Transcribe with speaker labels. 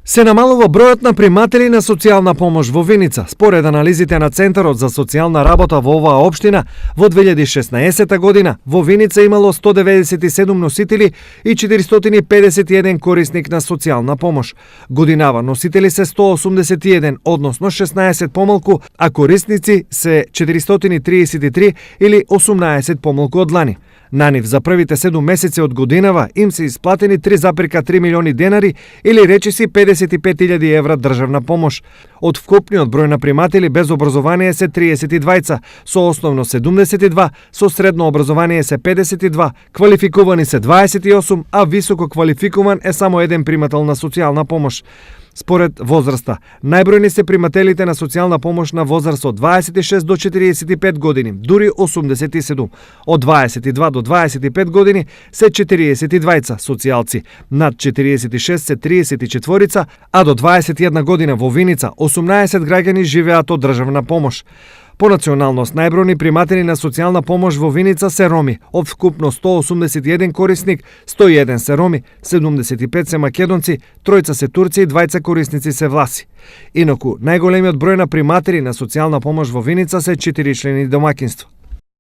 Speaker 1: Се намалува бројот на приматели на социјална помош во Виница. Според анализите на Центарот за социјална работа во оваа општина, во 2016 година во Виница имало 197 носители и 451 корисник на социјална помош. Годинава носители се 181, односно 16 помалку, а корисници се 433 или 18 помалку од лани. На нив за првите 7 месеци од годинава им се исплатени 3,3 милиони денари или речиси 55.000 евра државна помош. Од вкупниот број на приматели без образование се 32, со основно 72, со средно образование се 52, квалификувани се 28, а високо квалификуван е само еден примател на социјална помош. Според возраста, најбројни се примателите на социјална помош на возраст од 26 до 45 години, дури 87. Од 22 до 25 години се 42 социјалци, над 46 се 34, а до 21 година во Виница 18 граѓани живеат од државна помош. По националност, најбројни приматели на социјална помош во Виница се роми. Од вкупно 181 корисник, 101 се роми, 75 се македонци, 3 се турци и 2 корисници се власи. Инаку, најголемиот број на приматели на социјална помош во Виница се 4 члени домаќинства.